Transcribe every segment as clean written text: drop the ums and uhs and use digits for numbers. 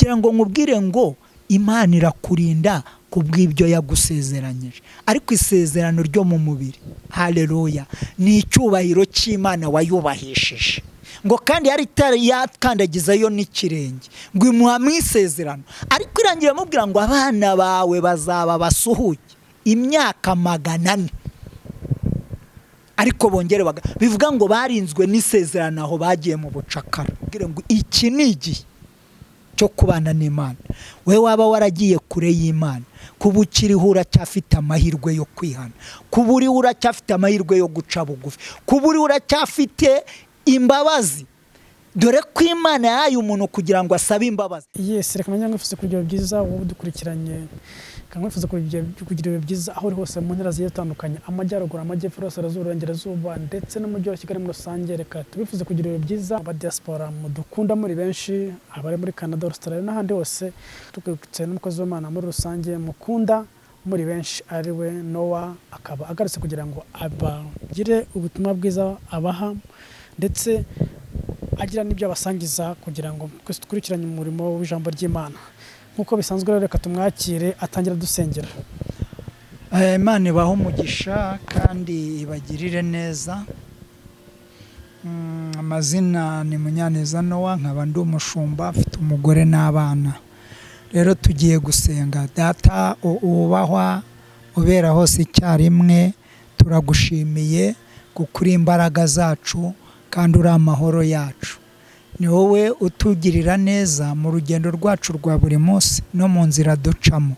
Ndagira ngo nkubwire ngo Imana irakurinda ku bw'ibyo yagusezeranyije, ariko isezerano ryo mu mubiri, haleluya, ni icyubahiro cy'Imana wayubahishije. Ngo kandi yari itari yakandagizayo n'ikirenge, ngo imuha mu isezerano, ariko irangira amubwira ngo abana bawe bazaba basuhuke imyaka 400, ariko bongere bivuga ngo barinzwe n'isezerano aho bagiye mu bucakara. Ubwire ngo iki ni igihe cyo kubana n'Imana. We waba waragiye kure y'Imana, kuba ukiriho uracyafite amahirwe yo kwihana, kuba uriho uracyafite amahirwe yo guca bugufi, kuba uriho uracyafite imbabazi. Dore ko Imana yahaye umuntu kugira ngo asabe imbabazi. Yes, reka menya nkwifuza kugira ibihe byiza, wowe udukurikiranye. Reka nkwifuza kugira ibihe byiza aho uri hose mu ntara zigiye zitandukanye, amajyaruguru, amajyepfo, iburasirazuba, iburengerazuba, ndetse n'umujyi wa Kigali muri rusange. Reka tubifuze kugira ibihe byiza. Aba diaspora mudukunda muri benshi, abari muri Canada, Australia n'ahandi hose, tukwibutse n'umukozi w'Imana muri rusange mukunda muri benshi, ari we Noah, akaba agarutse kugira ngo abagire ubutumwa bwiza abaha, ndetse agira n'ibyo abasangiza kugira ngo twese dukurikiranye umurimo w'ijambo ry'Imana nk'uko bisanzwe. Rero reka tumwakire atangira dusengera. Imana ibahe umugisha kandi ibagirire neza. Amazina ni Munyaneza Noah, nkaba ndi umushumba, mfite umugore n'abana. Rero tugiye gusenga. Data wubahwa, ubera hose icyarimwe, turagushimiye kuko uri imbaraga zacu kandi uri amahoro yacu. Ni wowe utugirira neza mu rugendo rwacu rwa buri munsi no mu nzira ducamo.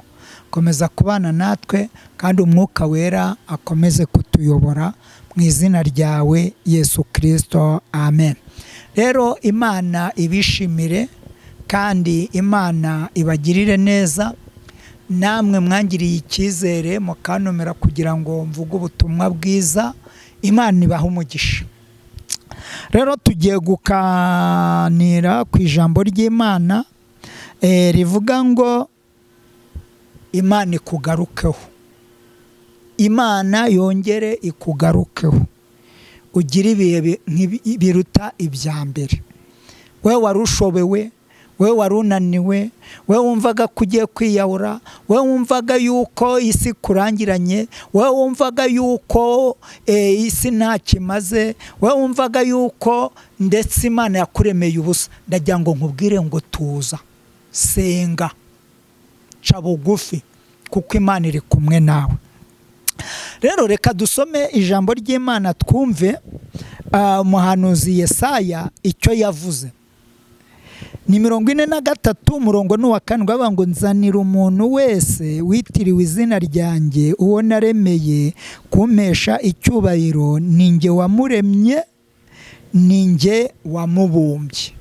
Komeza kubana natwe kandi Umwuka Wera akomeze kutuyobora, mu izina ryawe Yesu Kirisito, amen. Rero Imana ibishimire kandi Imana ibagirire neza. Namwe mwangiriye icyizere mukantumira kugira ngo mvuge ubutumwa bwiza, Imana ibahe umugisha. Rero tugiye gukanira ku ijambo ry'Imana rivuga ngo Imana ikugarukeho, Imana yongere ikugarukeho, ugire ibihe biruta ibya mbere. We wari ushobewe, we wari unaniwe, we wumvaga ko ugiye kwiyahura, we wumvaga yuko isi kurangiranye, we wumvaga yuko isi ntacyo imaze, we wumvaga yuko ndetse Imana yakuremeye ubusa, ndagira ngo nkubwire ngo tuza, senga, ca bugufi, kuko Imana iri kumwe nawe. Rero reka dusome ijambo ry'Imana, twumve umuhanuzi Yesaya icyo yavuze. Ni 43, umurongo ni uwa kane, bavuga ngo: "Nzanira umuntu wese witiriwe izina ryanjye, uwo naremeye kumpesha icyubahiro. Ni njye wamuremye, ni njye wamubumbye."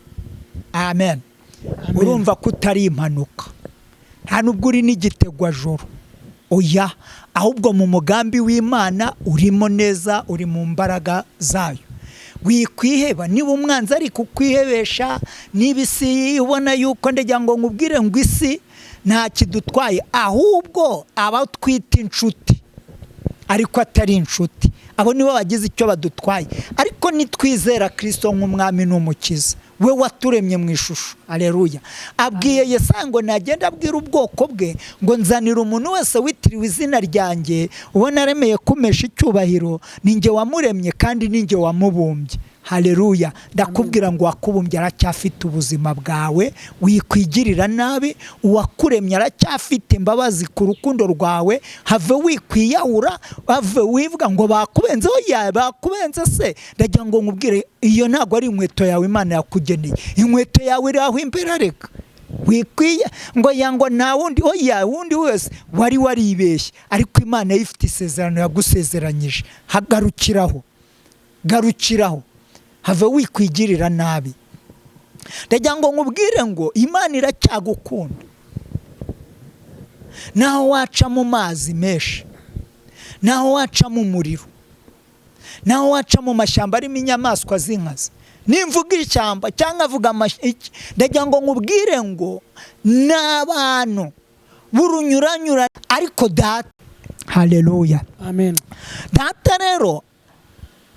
Amen. Urumva ko utari impanuka, nta nubwo uri n'igitegwajoro, oya, ahubwo mu mugambi w'Imana urimo neza, uri mu mbaraga zayo. Wikwiheba niba umwanzi ari kukwihebesha, niba isi ubona yuko, ndagira ngo nkubwire ngo isi nta kidutwaye, ahubwo aba twita inshuti ariko atari inshuti, abo nibo bagize icyo badutwaye. Ariko nitwizera Kirisito nk'umwami n'umukiza, we waturemye mu ishusho, aleluya. Abwiye Yesaya ngo nagenda abwira ubwoko bwe ngo: "Nzanira umuntu wese witiriwe izina ryanjye, ubona aremeye kumpesha icyubahiro. Ni njye wamuremye kandi ni njye wamubumbye." Haleluya! Ndakubwira ngo uwakubumbye aracyafite ubuzima bwawe, wikwigirira nabi. Uwakuremye aracyafite imbabazi ku rukundo rwawe. Have wikwiyahura, have wivuga ngo bakubenze. Oya, bakubenze se? Ndagira ngo nkubwire, iyo ntabwo ari inkweto yawe Imana yakugeneye. Inkweto yawe iri aho imbere. Reka wikwiye ngo ya ngo nta wundi, oya, wundi wese wari waribeshye, ariko Imana yo ifite isezerano yagusezeranyije. Hagarukiraho, garukiraho, have wikwigirira nabi. Ndagira ngo nkubwire ngo Imana iracyagukunda. Naho waca mu mazi menshi, naho waca mu muriro, naho waca mu mashyamba arimo inyamaswa z'inkazi, nimvuga ishyamba cyangwa avuga iki, ndagira ngo nkubwire ngo ni abantu b'urunyuranyura, ariko Data, haleluya. Amen. Data rero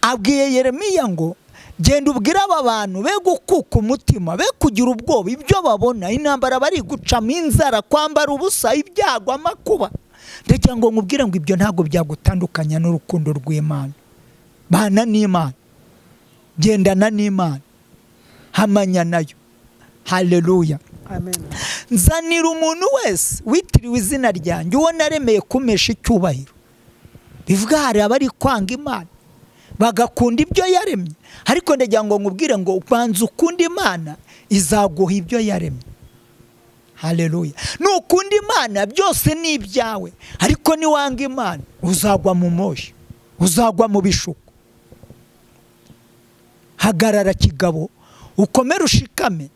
abwiye Yeremiya ngo Genda ubwire aba bantu be gukuka umutima, be kugira ubwoba ibyo babona, intambara bari gucamo, inzara, kwambara ubusa, ibyago, amakuba. Ndagira ngo nkubwire ngo ibyo ntabwo byagutandukanya n'urukundo rw'Imana. Bana n'Imana, gendana n'Imana, hamanya nayo. Haleluya. Amen. Nzanira umuntu wese witiriwe izina ryanjye, uwo naremeye kumesha icyubahiro. Bivuga hari abari kwanga Imana bagakunda ibyo yaremye, ariko ndagira ngo nkubwire ngo banza ukunde Imana, izaguha ibyo yaremye. Haleluya. Nukunda Imana byose ni ibyawe, ariko niwanga Imana uzagwa mu moshi, uzagwa mu bishuko. Hagarara kigabo, ukomere ushikame.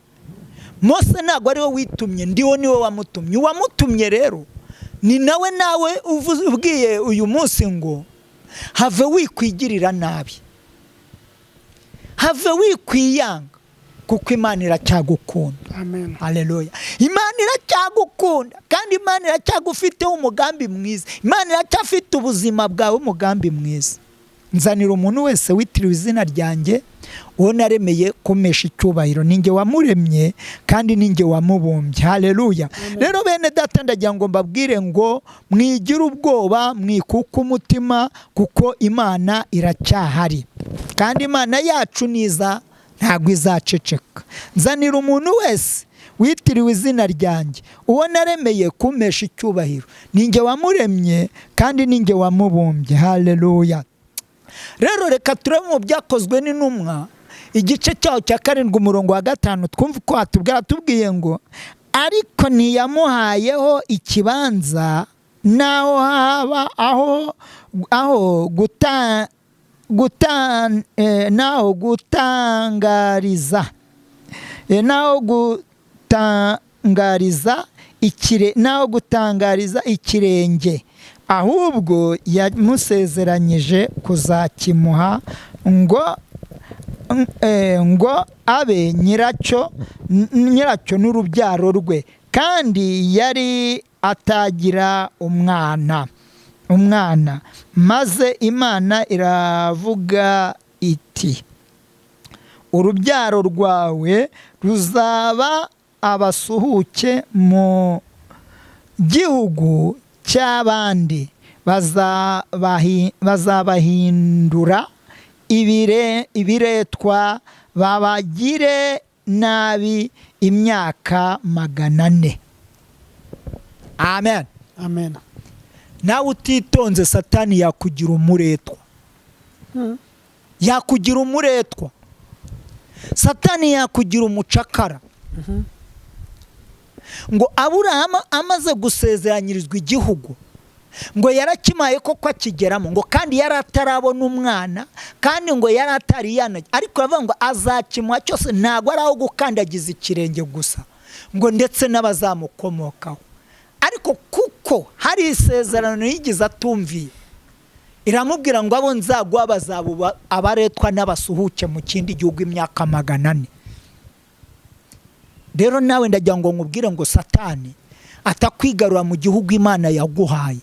Mose ntabwo ari we witumye, ndiwo niwe wamutumye. Uwamutumye rero ni nawe nawe ubwiye uyu munsi ngo have wikwigirira nabi, have wikwiyanga, kuko Imana iracyagukunda. Amen. Haleluya. Imana iracyagukunda, kandi Imana iracyagufiteho umugambi mwiza. Imana iracyafite ubuzima bwawe umugambi mwiza. Nzanira umuntu wese witiriwe izina ryanjye, uwo naremeye kumesha icyubahiro. Ninjye wamuremye kandi ninjye wamubumbye. Haleluya. Rero bene data, ndagira ngo mbabwire ngo mwigire ubwoba, mwikuke umutima, kuko Imana iracyahari, kandi Imana yacu niza ntabwo izaceceka. Nzanira umuntu wese witiriwe izina ryanjye, uwo naremeye kumesha icyubahiro. Ninjye wamuremye kandi ninjye wamubumbye. Haleluya. Rero reka turebe mu Byakozwe n'Intumwa igice cyaho cya 7 umurongo wa 5, twumve uko hatubwira. Tubwiye ngo ariko ntiyamuhayeho ikibanza naho haba aho aho guta guta naho gutangariza naho gutangariza ikire naho gutangariza ikirenge, ahubwo yamusezeranyije kuzakimuha ngo ngo abe nyiracyo n'urubyaro rwe, kandi yari atagira umwana. Maze Imana iravuga iti urubyaro rwawe ruzaba abasuhuke mu gihugu cy'abandi, bazabahindura ibiretwa, babagire nabi imyaka 400. Amen. Amen. Nawe utitonze Satani yakugira umuretwa. Yakugira umuretwa. Satani yakugira umucakara. Ngo Aburahamu amaze gusezeranyirizwa igihugu, ngo yarakimaye koko akigeramo, ngo kandi yari atarabona umwana, kandi ngo yari atari yana, ariko yavuga ngo azakimuha cyose, ntabwo ari aho gukandagiza ikirenge gusa, ngo ndetse n'abazamukomokaho. Ariko kuko hari isezerano yigize atumviye, iramubwira ngo abo nzaguha bazaba abaretwa n'abasuhuke mu kindi gihugu imyaka 400. Rero nawe ndagira ngo nkubwire ngo Satani atakwigarura mu gihugu Imana yaguhaye.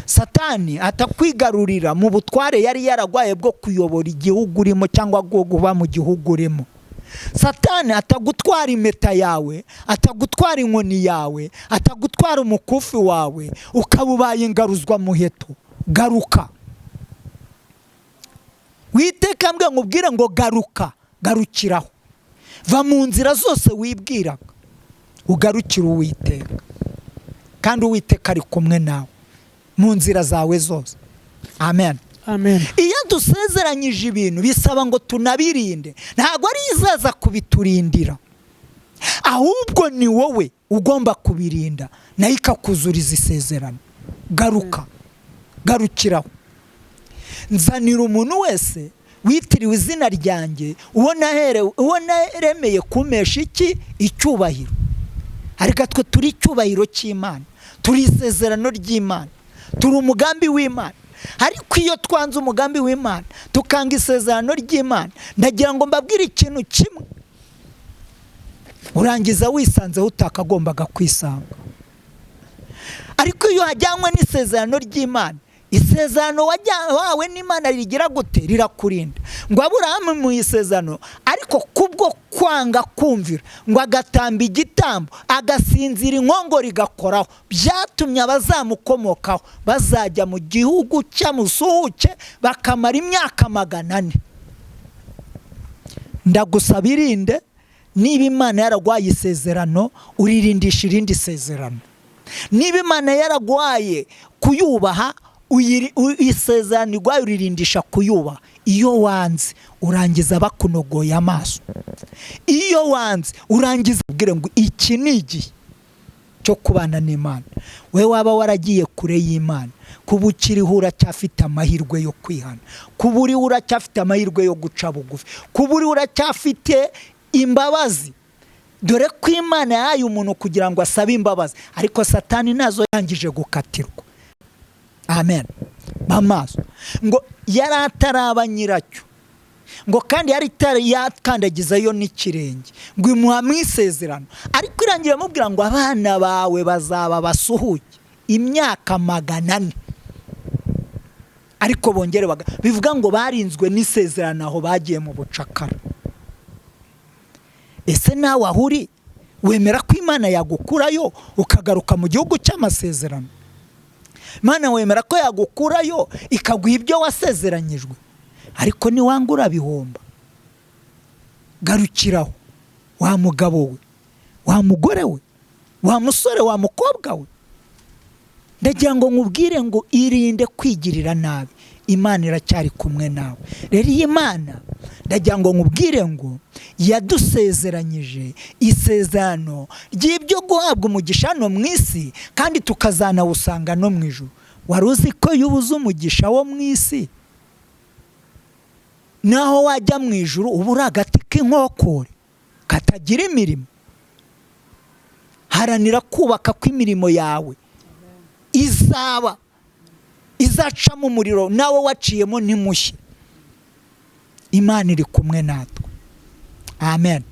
Satani atakwigarurira mu butware yari yaragwaye bwo kuyobora igihugu urimo cyangwa bwo kuba mu gihugu urimo. Satani atagutwara impeta yawe, atagutwara inkoni yawe, atagutwara umukufi wawe, ukaba ubaye ingaruzwa muheto. Garuka. Witeka mbwe nkubwire ngo garuka, garukiraho. Va mu nzira zose wibwiraga, ugarukire Uwiteka. Kandi Uwiteka ari kumwe nawe mu nzira zawe zose. Amen. Amen. Iyo dusezeranyije ibintu bisaba ngo tunabirinde. Ntabwo ari izaza kubiturindira, ahubwo ni wowe ugomba kubirinda, nayo ikakuzuriza isezerano. Garuka, garukiraho. Nzanira umuntu wese witiriwe izina ryanjye, uwo naremeye kumesha iki icyubahiro. Ariko twe turi icyubahiro cy'Imana, turi isezerano ry'Imana, turi umugambi w'Imana. Ariko iyo twanze umugambi w'Imana, tukanga isezerano ry'Imana, ndagira ngo mbabwire ikintu kimwe, urangiza wisanzeho utakagombaga kwisanga. Ariko iyo hajyanywe n'isezerano ry'Imana, Isezerano wawe n'Imana rigira gute? Rirakurinda. Ngo Aburahamu mu isezerano, ariko kubwo kwanga kumvira ngo agatamba igitambo, agasinzira inkongoro igakoraho, byatumye abazamukomokaho bazajya mu gihugu cy'amusuhuke bakamara imyaka 400. Ndagusaba irinde, niba Imana yaraguhaye isezerano uririndisha irindi sezerano. Niba Imana yaraguhaye kuyubaha, isezerano iguhaye uririndisha kuyubaha. Iyo wanze urangiza bakunogoye amaso. Iyo wanze urangiza ubwire ngo iki ni igihe cyo kubana n'Imana. We waba waragiye kure y'Imana, kuba ukiriho uracyafite amahirwe yo kwihana, kuba uriho uracyafite amahirwe yo guca bugufi, kuba uriho uracyafite imbabazi. Dore ko Imana yahaye umuntu kugira ngo asabe imbabazi, ariko Satani nazo yangije gukatirwa. Amen. Bamaso ngo yari ataraba nyiracyo, ngo kandi yari yakandagizayo n'ikirenge, ngo imuha mu isezerano, ariko irangira amubwira ngo abana bawe bazaba basuhuke imyaka 400, ariko bongere bivuga ngo barinzwe n'isezerano aho bagiye mu bucakara. Ese nawe aho uri wemera ko Imana yagukurayo ukagaruka mu gihugu cy'amasezerano? Imana wemera ko yagukurayo ikaguha ibyo wasezeranyijwe? Ariko niwanga urabihomba. Garukiraho wa mugabo we, wa mugore we, wa musore, wa mukobwa we. Ndagira ngo nkubwire ngo irinde kwigirira nabi, Imana iracyari kumwe nawe. Rero iyi Mana ndagira ngo nkubwire ngo yadusezeranyije isezerano ry'ibyo guhabwa umugisha hano mu isi, kandi tukazanawusanga no mu ijuru. Wari uzi ko iyo ubuze umugisha wo mu isi, naho wajya mu ijuru uba uri agati k'inkokore katagira imirimo? Haranira kubaka kw'imirimo yawe izaba izacamo umuriro, nawe waciyemo ntimushye. Imana iri kumwe natwe. Amen.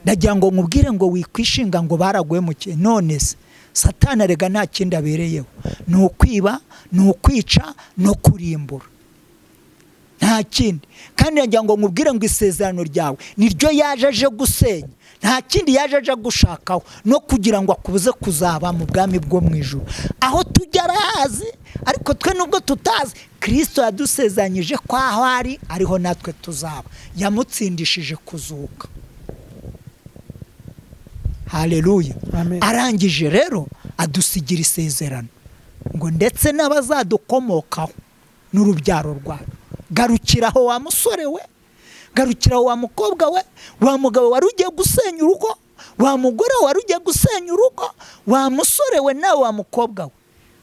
Ndagira ngo nkubwire ngo wikwishinga ngo baraguhemukiye. None se Satani arega nta kindi abereyeho, ni ukwiba, ni ukwica no kurimbura, nta kindi. Kandi ndagira ngo nkubwire ngo isezerano ryawe niryo yaje aje gusenya, nta kindi yaje aje gushakaho, no kugira ngo akubuze kuzaba mu bwami bwo mu ijuru. Aho tujya arahazi, ariko twe nubwo tutazi, Kristo yadusezeranyije ko aho ari ariho natwe tuzaba. Yamutsindishije kuzuka. Haleluya. Amen. Arangije rero adusigira isezerano ngo ndetse n'abazadukomokaho n'urubyaro rwacu. Garukiraho wa musore we, garukiraho wa mukobwa we, wa mugabo wari ugiye gusenya urugo, wa mugore wari ugiye gusenya urugo, wa musore we nawe wa mukobwa we,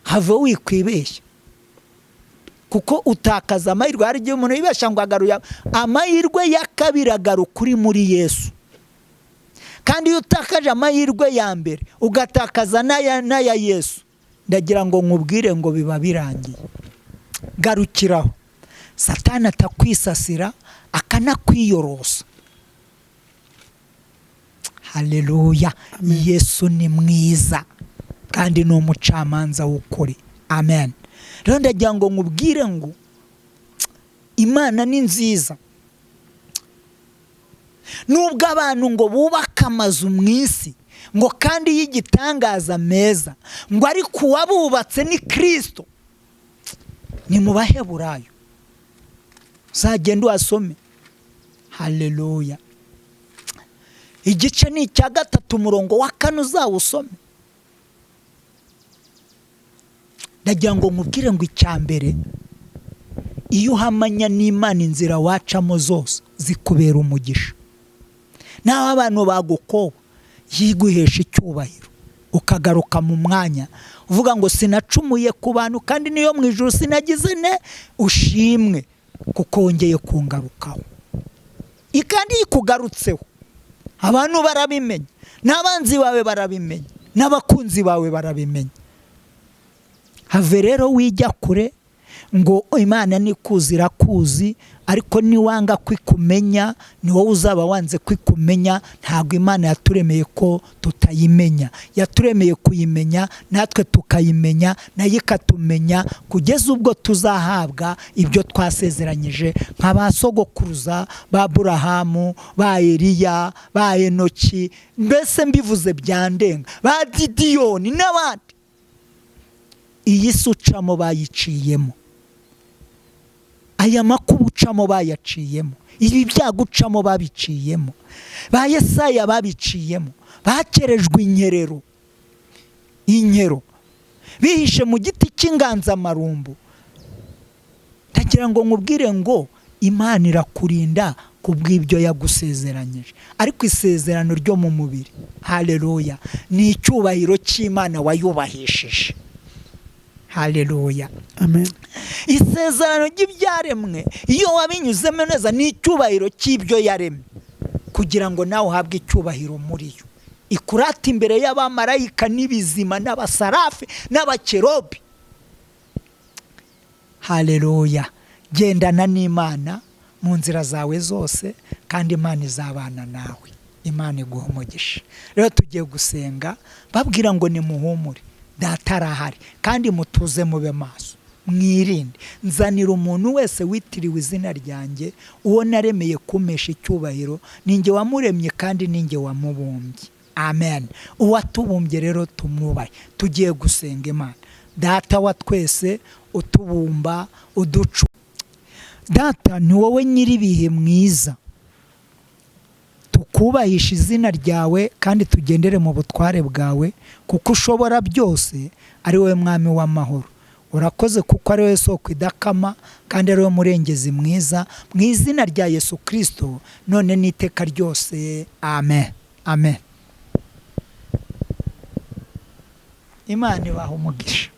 have wikwibeshya, kuko utakaza amahirwe. Hari igihe umuntu yibeshya ngo agaruye amahirwe ya kabiri, agaruka uri muri Yesu. Kandi iyo utakaje amahirwe ya mbere ugatakaza n'aya Yesu, ndagira ngo nkubwire ngo biba birangiye. Garukiraho, Satani atakwisasira akanakwiyorosa. Haleluya. Yesu ni mwiza kandi ni umucamanza w'ukuri. Amen. Rero ndagira ngo nkubwire ngo Imana ni nziza. Nubwo abantu ngo bubaka amazu mu isi, ngo kandi y'igitangaza meza, ngo ariko uwabubatse ni Kristo. Ni mu Baheburayo, uzagenda uhasome. Haleluya. Igice ni icya 3 umurongo wa 4 uzawusome. Ndagira ngo nkubwire ngo icya mbere, iyo uhamanya n'Imana inzira wacamo zose zikubera umugisha. Naho abantu bagukoba yiguhesha icyubahiro, ukagaruka mu mwanya uvuga ngo sinacumuye ku bantu kandi niyo mu ijuru sinagize ne, ushimwe kuko wongeye kungarukaho. Kandi ikugarutseho abantu barabimenya, n'abanzi bawe barabimenya, n'abakunzi bawe barabimenya. Have rero wijya kure, Ngo Imana nikuzi irakuzi, ariko niwanga kwikumenya ni wowe uzaba wanze kwikumenya. Ntabwo Imana yaturemeye ko tutayimenya, yaturemeye kuyimenya natwe tukayimenya nayo ikatumenya, kugeza ubwo tuzahabwa ibyo twasezeranyije nka ba sogokuruza ba Aburahamu, ba Eliya, ba Enoki, mbese mbivuze byandenga, ba Gidiyoni n'abandi. Iyi si ucamo bayiciyemo, aya makuba ucamo bayaciyemo, ibi byago ucamo babiciyemo, ba Yesaya babiciyemo, bakerejwe inyerero, inkero, bihishe mu giti cy'inganzamarumbu. Ndagira ngo nkubwire ngo Imana irakurinda kubw'ibyo yagusezeranyije. Ariko isezerano ryo mu mubiri, haleluya, ni icyubahiro cy'Imana wayubahishije. Haleluya, amen. Isezerano ry'ibyaremwe iyo wabinyuzemo neza ni icyubahiro cy'ibyo yaremye, kugira ngo nawe uhabwe icyubahiro muri yo. Ikurata imbere y'abamarayika n'ibizima n'abasarafe n'abakerobi. Haleluya. Gendana n'Imana mu nzira zawe zose, kandi Imana izabana nawe. Imana iguha umugisha. Rero tugiye gusenga babwira ngo nimuhumure, Data arahari, kandi mutuze mube maso, mwirinde. Nzanira umuntu wese witiriwe izina ryanjye, uwo naremeye kumesha icyubahiro, ninjye wamuremye kandi ninjye wamubumbye. Amen. Uwatubumbye rero tumwubahe. Tugiye gusenga Imana. Data wa twese utubumba, uducu. Data, ni wowe nyir'ibihe mwiza, tukubahisha izina ryawe kandi tugendere mu butware bwawe, kuko ushobora byose, ari wowe mwami w'amahoro. Urakoze kuko ari wowe soko idakama kandi ari wowe murengezi mwiza. Mu izina rya Yesu Kristo, none n'iteka ryose, amen. Amen. Imana ibaha umugisha.